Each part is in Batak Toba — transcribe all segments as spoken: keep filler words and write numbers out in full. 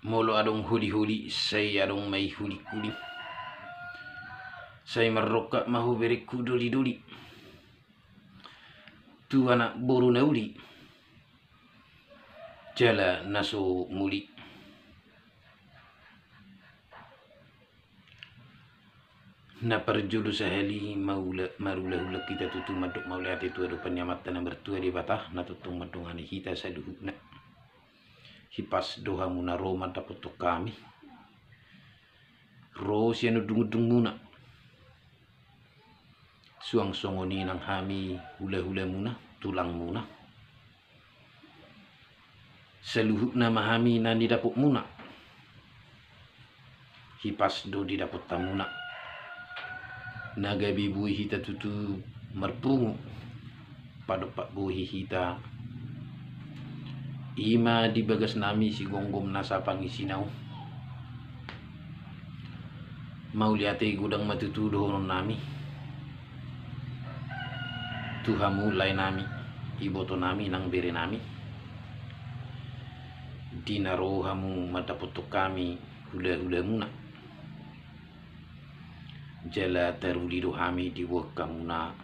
Molo adong holi-holi, sai adong ma i huli-huli. Sai marrongkap ma ho berengku doli-doli tu anak boru na uli jala na so muli. Na parjolo sahali maula-, marula-ula hita tutu mandok mauliate tu adopan ni Amanta na martua Debata na tongtong mandongani hita saluhutna. Hipas do hamu na ro mandapothon hami, ro sian undung-undungmuna. Suang songon i nang hami hula-hulamuna, tulangmuna. Saluhutna ma hami na nidapotmuna. Hipas do didapot hamuna. Na gabe boi hita tutu marpungu, padompak bohi hita. I ma di bagasnami sigomgom nasa pangisina on. Mauliate godang ma tutu dohononnami tu hamu laenami, ibotonami nang berenami, di na ro hamu mandapothon hami hula-hulamuna. Jala taruli do hami diboan hamuna.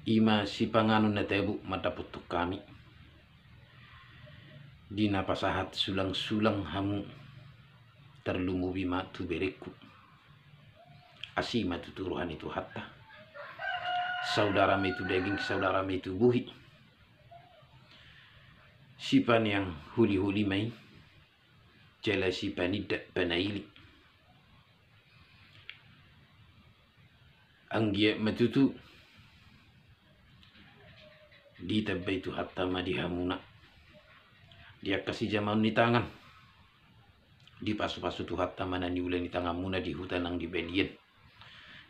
I ma sipanganon na tabo mandapothon hami. Di na pasahat sulang-sulang hamu, tarlumobi ma tu berengku. Asi ma tutu roha ni Tuhanta. Saudara ma i tu daging, saudara ma i tu bohi. Sipaneang holi-holi ma i, jala sipanindak panaili. Anggiat ma tutu ditambai Tuhanta ma di hamuna, di angka sijamaon ni tangan. Dipasu-pasu Tuhanta ma na niula ni tanganmuna di huta nang di balian.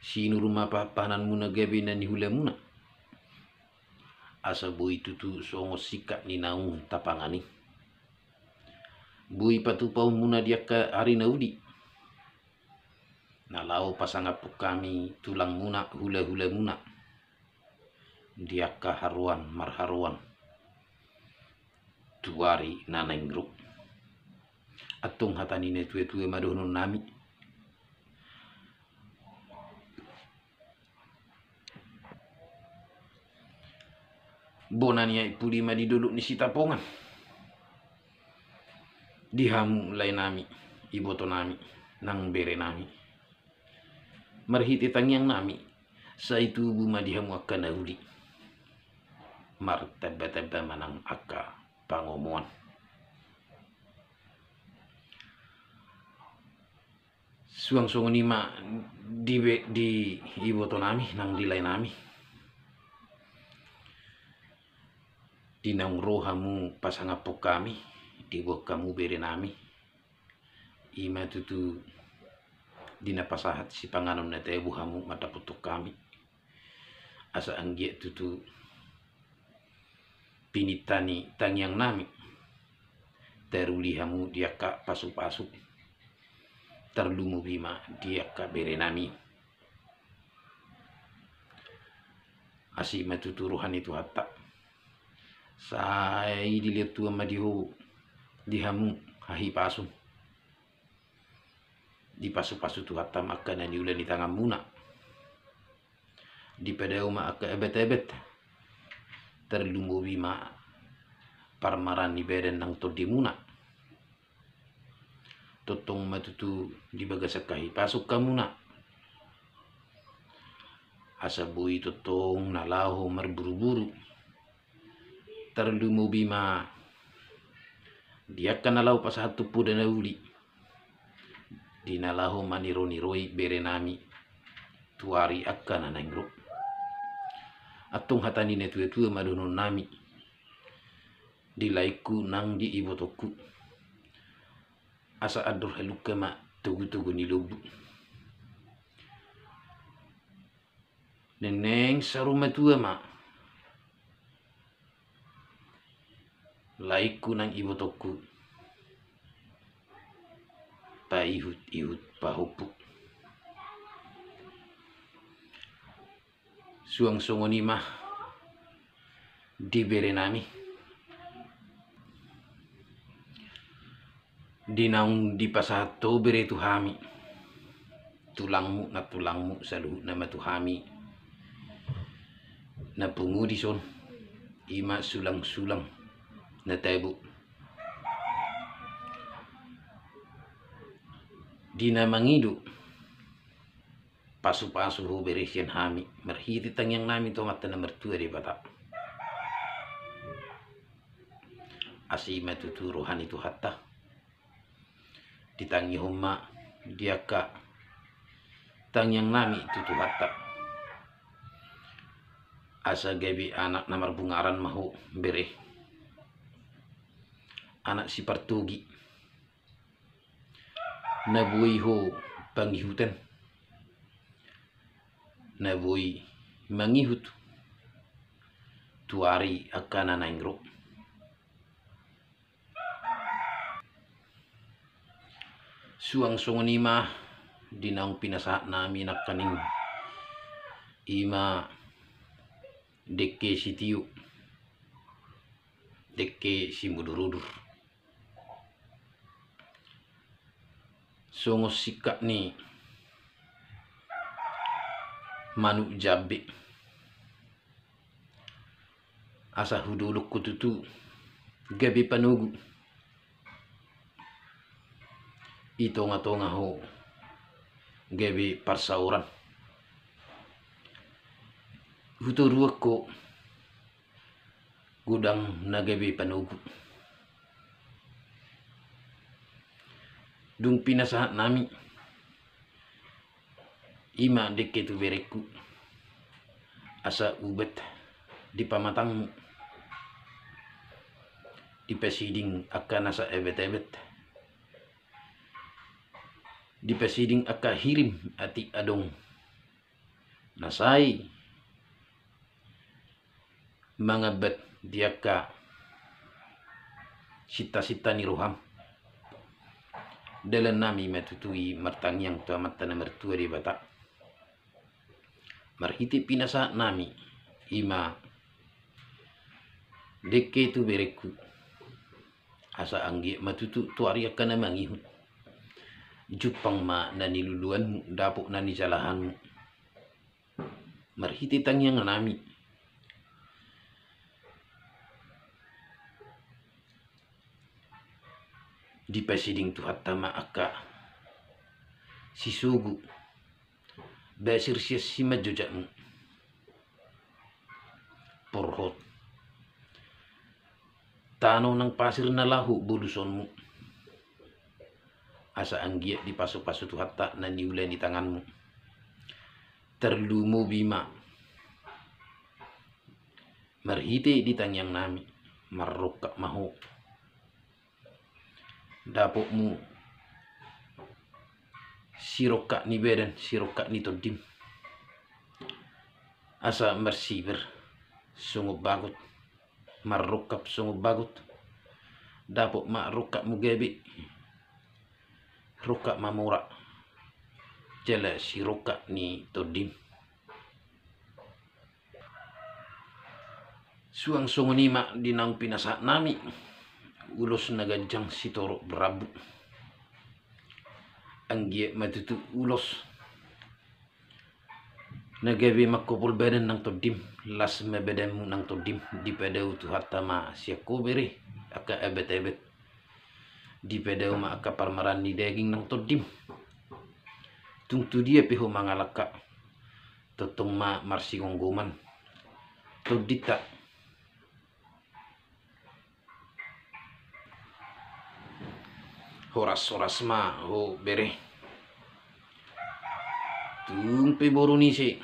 Sinur ma pa-, panganmuna gabe na niulamuna. Asa boi tutu songon singkat ni naung tapangan i. Boi patupaonmuna di angka ari na uli na laho pasangaphon hami tulangmuna, hula-hulamuna di angka haroan marharoan tu ari na naeng ro. Antong hata ni na tua-tua ma dohononnami. Bona ni aek puli ma di dolok ni Sitapongan. Di hamu laenami, ibotonami, nang berenami. Marhite tangiangnami, sai tubu ma di hamu angka na uli. Martamba-tamba ma nang angka pangomoan. Suang songon i ma di be-, di ibotonami nang di laenami. Di naung ro hamu pasangaphon hami, diboan hamu berenami. I ma tutu di na pasahat sipanganon na tabo hamu mandapothon hami. Asa anggiat tutu pinangido ni tangiangnami, taruli hamu di angka pasu-pasu, tarlumobi ma di angka berenami. Asi ma tutu roha ni Tuhanta. Sai dilehon Tuhan ma di ho, di hamu hahipason. Dipasu-pasu Tuhanta ma angka na niula ni tanganmuna. Dipadao ma angka abat-abat. Tarlumobi ma parmaraan ni badan nang tondimuna. Tongtong ma tutu di bagasan hahipason hamuna. Asa boi tongtong na laho marburu-buru. Tarlumobi ma di angka na laho pasahathon poda na uli, di na laho maniro-niroi berenami tu ari angka na naeng ro. Antong hata ni na tua-tua ma dohononnami di laengku nang di ibotongku. Asa andor halumpang ma togu-togu ni lombu. Nengneng saur matua ma laengku nang ibotongku, paihut-ihut pahompu. Suang songon i ma di berenami. Di naung dipasahat ho bere tu hami, tulangmu, nantulangmu, saluhutna ma tu hami na pungu dison, i ma sulangsulang na tabo. Di na mangido, pasupasu ho bere sian hami marhite tangiangnami tu Amanta na martua Debata. Asi ma tutu roha ni Tuhanta. Ditangihon ma di angka tangiangnami tu Tuhanta, asa gabe anak na marbungaran ma ho bere, anak sipartogi, na boi ho pangihuton, na boi mangihut tu ari angka na naeng ro. Suang songon i ma di naung pinasahatnami nangkaning, i ma dengke sitio, dengke simudurudur. Songon singkat ni manuk jambe, asa hudolok ho tutu gabe panogu, i tongatonga ho gabe parsaoran, hutoruan ho godang na gabe panogu. Dung pinasahatnami, i ma dengke tu berengku, asa ubat di pamatangmu, dipasiding angka nasa ebetebet, dipasiding angka hirim atik adong na sai mangambat di angka sintasinta ni roham. Dalannami ma tutu i martangiang tu Amanta na martua Debata. Marhite pinasahatnami, i ma dengke tu berengku, asa anggiat ma tutu tu ari angka na mangihut, jumpang ma na niluluanmu, dapot na nijalahanmu. Marhite tangiangnami, dipasiding Tuhanta ma angka sisogo, basir sian simanjojak, porhot, tano nang pasir na laho bolusonmu, asa anggiat dipasupasu Tuhanta na niula ni tanganmu. Tarlumobi ma marhite di tangiangnami, marrongkap ma ho, dapotmu sirongkap ni badan, sirongkap ni tondim, asa marsibar songon bagot, marrongkap songon bagot, dapot ma rongkapmu gabe rongkap mamora jala sirongkap ni tondim. Suang songon i ma di naung pinasahatnami, ulos na ganjang sitorop rambu. Anggiat ma tutu ulos na gabe mangkopol badan nang tondim, las ma badanmu nang tondim, dipadao Tuhanta ma sian ho bere angka ebetebet, dipadao ma angka parmaraan ni daging nang tondim. Tung tu dia pe ho mangalangka, tongtong ma marsigomgoman tondinta. Horas-horas ma ho bere. Tung pe boru ni ise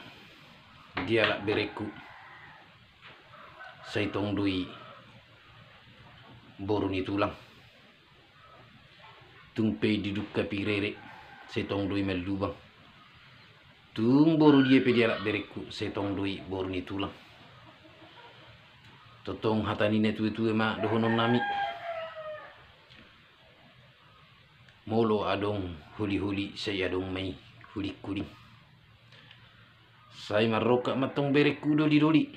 dialap berengku, sai tong do i boru ni tulang. Tung pe didungkapi rere, sai tong do i manlubang. Tung boru dia pe dialap berengku, sai tong do i boru ni tulang. Tongtong hata ni natuatua ma dohononnami. Molo adong holiholi, sai adong ma i hulinghuling. Sai marrongkap ma tong berengku dolidoli.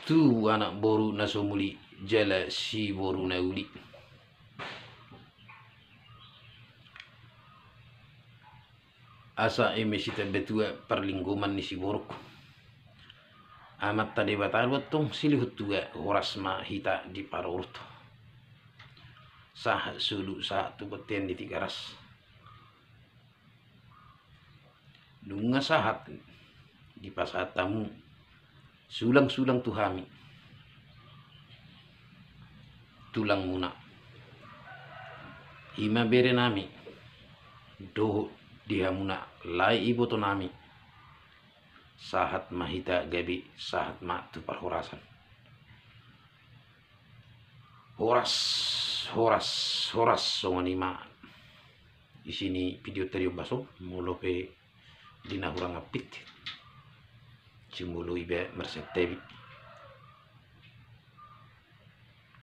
Tu anak boru na so muli jala siboru na uli. Asa eme sitambatua parlinggoman ni siboruk, Amanta Debata do antong silehon tua, horas ma hita diparorot. Sahat solu, sahat tu bontean ni Tigaras. Nunga sahat dipasahat hamu sulang-sulang tu hami tulangmuna, i ma berenami dohot di hamuna lae ibotonami. Sahat ma hita gabe, sahat ma tu parhorasan. Horas, horas, horas, songon i ma isi ni video tadi, ombas on, molo pe di na hurang apit, jumolo iba marsantabi.